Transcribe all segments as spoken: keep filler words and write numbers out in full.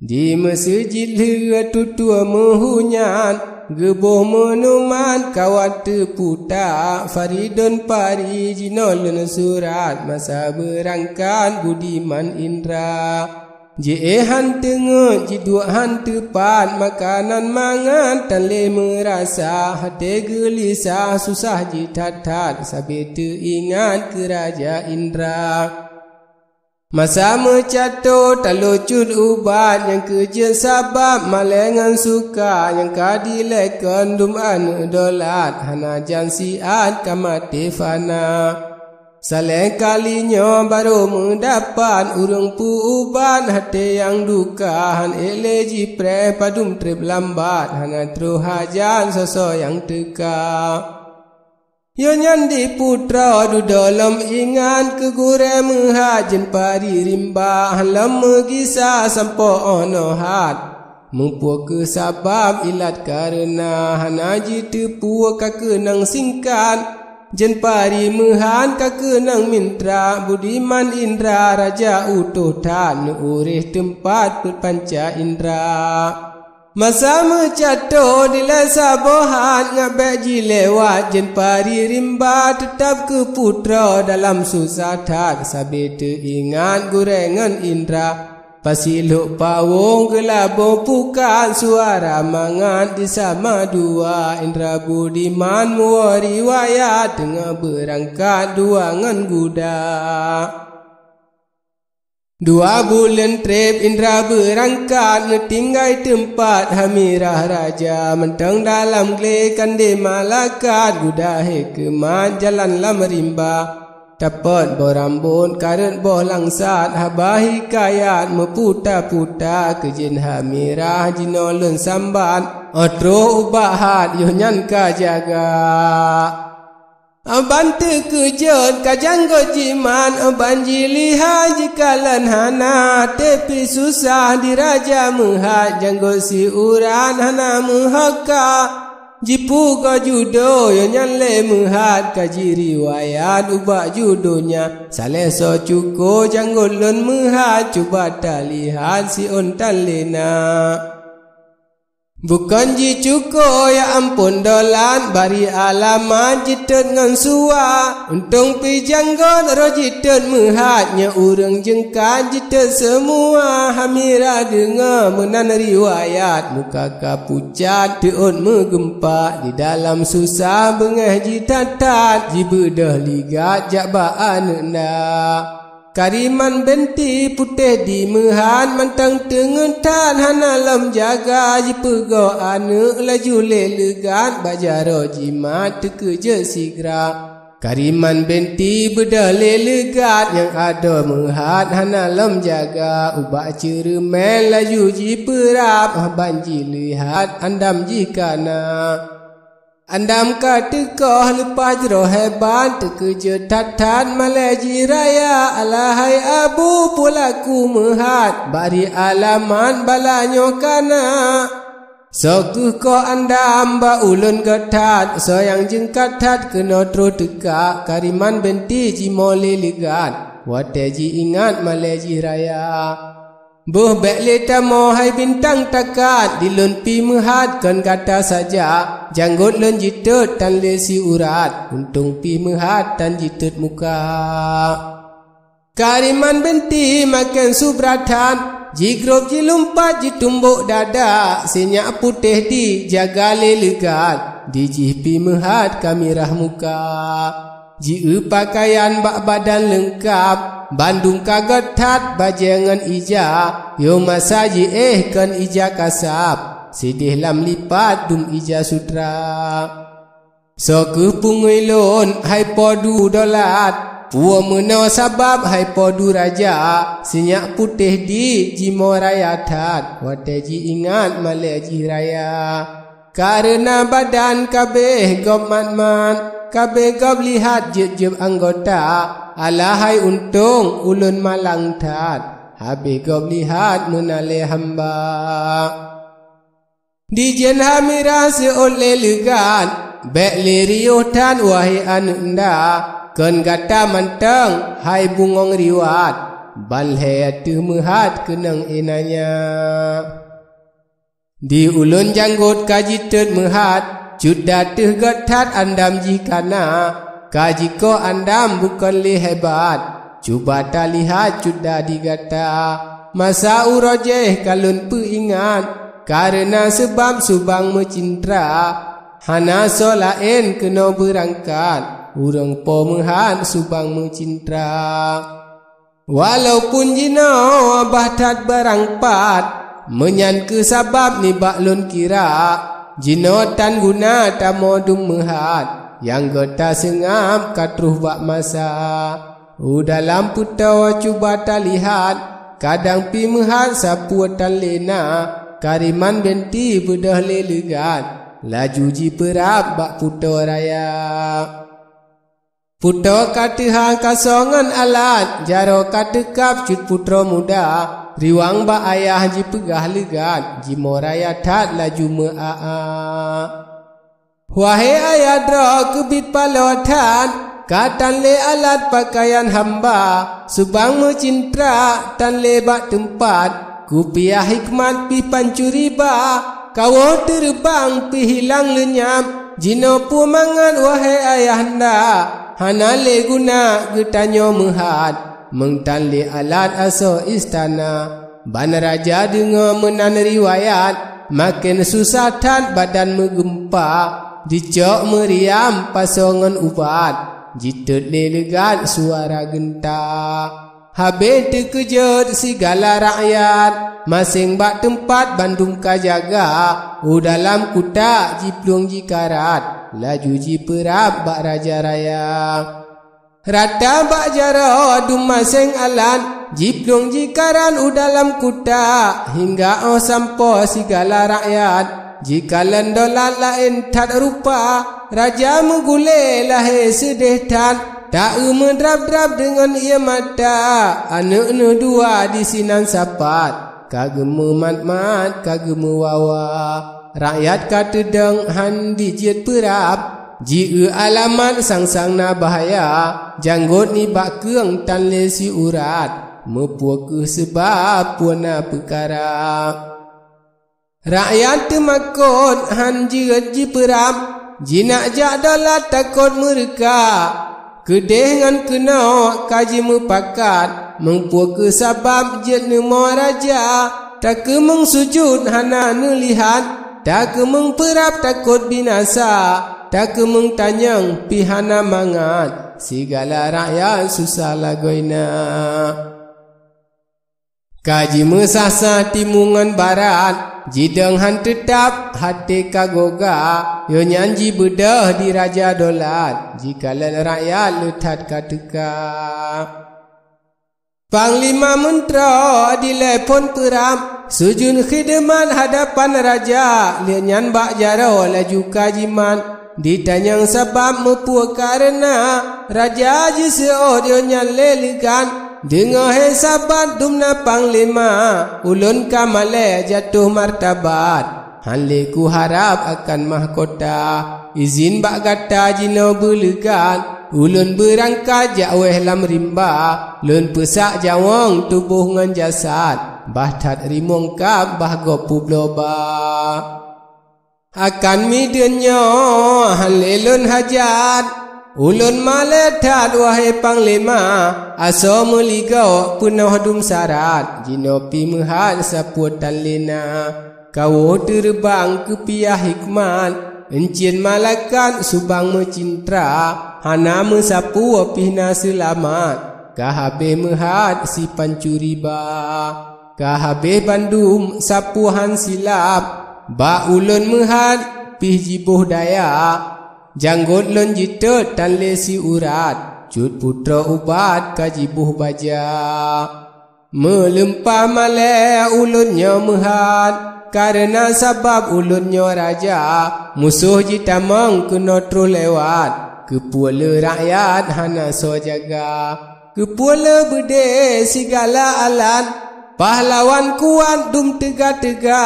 Di meuseujid lheueh tutoe meuhunyan, geuboh meunuman kawat teuputak, Faridon Pari jinoe lôn surat, masa beurangkat Budiman Indra. Jiéh han teungeut, jiduek han teupat, makanan mangat tan lé meurasa, até geulisah susah jih that-that, sabe teuingat keu Raja Indra. Masa meucato talo cut ubat nyang keu jeuet sabab malée ngon suka nyang ka dilée keu dum aneuëk dolat hana jan siat ka maté fana. Salée kali nyoe barô meudapat ureuëng peu-ubat até nyang duka hán ék lé jipreh padum treb lambat hana troh hajat soe-soe nyang teuka. Yoh nyan di putroe dudoe lom ingat keu gurée meuhat jén pari rimba hán lom meugisa sampoe 'oh noe hat. Meupue keu sabab ilat kareuna hana jiteupue ka keunong singkat. Jén pari meuhat ka keunong mintra Budiman Indra raja utoh that neuuréh teumpat peuet panca indra. Masa meucato dilée saboh hat ngat bék jilewat jén pari rimba teutab keu putroe dalam susah that sabe teuingat gurée ngon indra. Pasilok pawong geulabo pukat suara mangat disama dua indra Budiman muwoe riwayat teungoh beurangkat dua ngon guda. Dua buleuen treb indra beurangkat neutinggai teumpat Hamirah raja mantong dalam glé kandé malakat guda hikeumat jalan lam rimba. Tapot boh rambot kareuet boh langsat haba hikayat meuputa-puta keu jén Hamirah jinoe lôn sambat 'oh troh ubak hat yoh nyan ka jaga. Ban teukeujot ka janggôt jimat ban jilihat jikalon hana tepi susah di raja meuhat janggôt siurat hana meuhoka. Jipugoe judo yoh nyan lé meuhat ka jiriwayat ubak judo nyan saleh soe cuko janggôt lôn meuhat cuba talihat siôn tan lé na. Bukon jicuko ya ampon dolat bari alamat jitot ngon suwa. Untông pi janggôt roh jitot meuhat nyoe ureuëng jeungkat jitot seumua. Hamirah deungoe meunan riwayat muka ka pucat teuôt meugeumpa di dalam susah beungéh jithat-that jibeudôh ligat jak bak aneuëk na. Kariman binti putéh di meuhat mantong teungeut that hana lom jaga jipeugoe aneuëk laju lé leugat bak jaroe jimat teukeujot sigra. Kariman binti beudôh lé leugat nyang adoe meuhat hana lom jaga ubak ceureumen laju jipeurab ban jilihat andam jih kana. Andam ka teukoh leupah jroh hebat teukeujot that-that malée jih raya alahai abu pulaku meuhat bari alamat bala nyoe kana. Soe kheueh koh andam bak ulôn geuh that soe nyang jeungkat that keunoe troh teuka kariman binti jimoe lé leugat watée jiingat malée jih raya. Beuh bék lé tamoe hai bintang takat di lôn pi meuhat kon gata saja janggôt lôn jitot tan lé siurat untông pi meuhat tan jitot muka. Kariman binti maken subra that jigrob jilumpat jitumbok dada sinyak putéh di jaga lé leugat di jih pi meuhat kamirah muka. Jieu peukayan bak badan leungkab bandum ka gét that bajée ngon ija yoh masa jiéh kon ija kasab sideh lam lipat dum ija sutra. Soe kheueh peungui lôn hai po du dolat pue meunoe sabab hai po du raja sinyak putéh di jimoe raya that watée jiingat malée jih raya. Kareuna badan kabeh gob mat-mat, kabeh gob lihat jeueb-jeueb anggota, alahai untông ulôn malang that, habéh gob lihat meunan lé hamba. Dijén Hamirah seuôt lé leugat, bék lé riôh that wahé aneuëk nda, kon gata mantong hai bungöng riwat. ban lhée ateueh meuhat keunong ié na nyak. Di ulôn janggot ka jitot meuhat, cut da teuh gét that andam jih kana. Ka jikoh andam bukon lé hebat, cuba talihat cut da di gata. Masa uroe jéh ka lôn peuingat, kareuna seubab subang meucintra. Hana soe laén keunoe beurangkat, ureuëng po meuhat subang meucintra. Walaupun jinoe bah that barang pat, meunyan kheueh sabab nibak lôn kira, jinoe tan guna tamong dum meuhat, nyang geuta seungab ka troh bak masa. U dalam peutoe cuba talihat, kadang pih meuhat sapeue tan lé na, kariman benti beudôh lé leugat, laju jipeurab bak peutoe raya. Peutoe ka teuha kasoe ngon alat, jaroe ka teukab cut putroe muda, riwang bak ayah jipeugah leugat, jimoe raya that laju meu-a-a. Wahé ayah droe keubiet paloe that, ka tan lé alat peukayan hamba, subang meucintra tan lé bak teumpat, kupiah hikmat pih pancuri ba, kawoe teureubang pih hilang leunyap, jinoe peue mangat wahé ayahanda, hana lé guna geutanyoe meuhat, meuntan lé alat asoe istana. Ban raja deungoe meunan riwayat, maken susah that badan meugeumpa, jicok meuriam pasoe ngon ubat, jitot lé leugat suara geunta. Habéh teukeujot sigala rakyat, maséng bak teumpat bandum ka jaga, u dalam kuta jiplueng jikarat, laju jipeurab bak raja raya. Rata bak jaroe dum maséng alat, jiplueng jikarat u dalam kuta, hingga óh sampoe sigala rakyat, jikalon dolat laén that rupa, raja meugulée lahé seudeh that, ta-eu meudrab-drab deungon ié mata, aneuëk neuh dua disinan sapat, ka geumeumat-mat, ka geumeuwawa. Rakyat ka teudong han dijeuet peurab, jieu alamat sang-sang na bahya, janggot nibak keueng tan lé siurat, meupeue kheueh seubab peue na peukara. Rakyat teumakot han jeuet jipeurab, jinak jak dolat takot meureuka. Keudeh ngon keunoe ka jimeupakat, meung peue kheueh sabab jeuet neumoe raja, takeumeung sujut hana neulihat, takeumeung peurab takot binasa, takeumeung tanyong pih hana mangat, sigala rakyat susah lagoina. Ka jimeusah-sah timu ngon barat, jidong han teutab, até ka goga, yoh nyan jibeudôh di raja dolat, jikalon rakyat le that ka teuka. Panglima meuntroe dilée phon peurab, sujut khideumat hadapan raja, lheueh nyan bak jaroe laju ka jimat. Jitanyong sabab meupeue kareuna, raja jiseuôt yoh nyan lé leugat. Deungoe he sabat dumna panglima, ulôn ka malée jatoh martabat. Han lé kuharab akan mahkota, izin bak gata jinoe beuleugat. Ulôn beurangkat jak wéh lam rimba, lôn peusak jawöng tuboh ngon jasad, bah that rimong kab bah gob peubloe ba. Akan mideuen nyoe han lé lôn hajat. Ulôn malée that, wahé panglima, asoe meuligoe peunoh dum sarat, jinoe pih meuhat sapeue tan lé na. Kawoe teureubang keupiah hikmat, euncien malaikat subang meucintra, hana meusapeue pih na seulamat. Ka habéh meuhat sipancuri ba. Ka habéh bandum sapeue han silab, bak ulôn meuhat pih jiboh daya. Janggot lôn jitot tan lé siurat, cut putroe ubat ka jiboh baja. Meulimpah malée ulôn nyoe meuhat, kareuna sabab ulôn nyoe raja, musoh jitamong keunoe troh lewat. Keupeue le rakyat hana soe jaga. Keupeue le beudé sigala alat, pahlawan kuat dum teuga-teuga,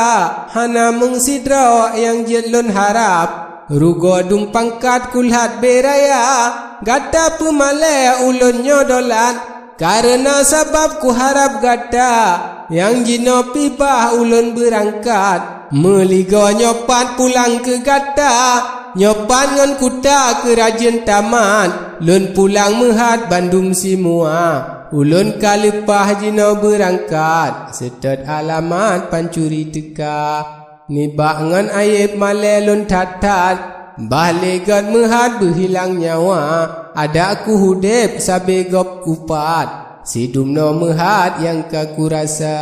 hana meung sidroe nyang jeuet lôn harab. Rugoe dum pangkat kulhat bée raya, gata peumalée ulôn nyoe dolat, Kareuna sabab kuharab gata, nyang jinoe pih bah ulôn beurangkat. Meuligoe nyoe pat pulang keu gata, nyoe pat ngon kuta keurajeuen tamat. Lôn pulang meuhat bandum simua, ulôn ka leupah jinoe beurangkat. Seutôt alamat pancuri teuka. Nibak ngon ayeb malée lôn that-that, bah lé gét meuhat beuhilang nyawa, adak kuh udeb sabe gob kupat, sidum noe meuhat nyang ka kurasa.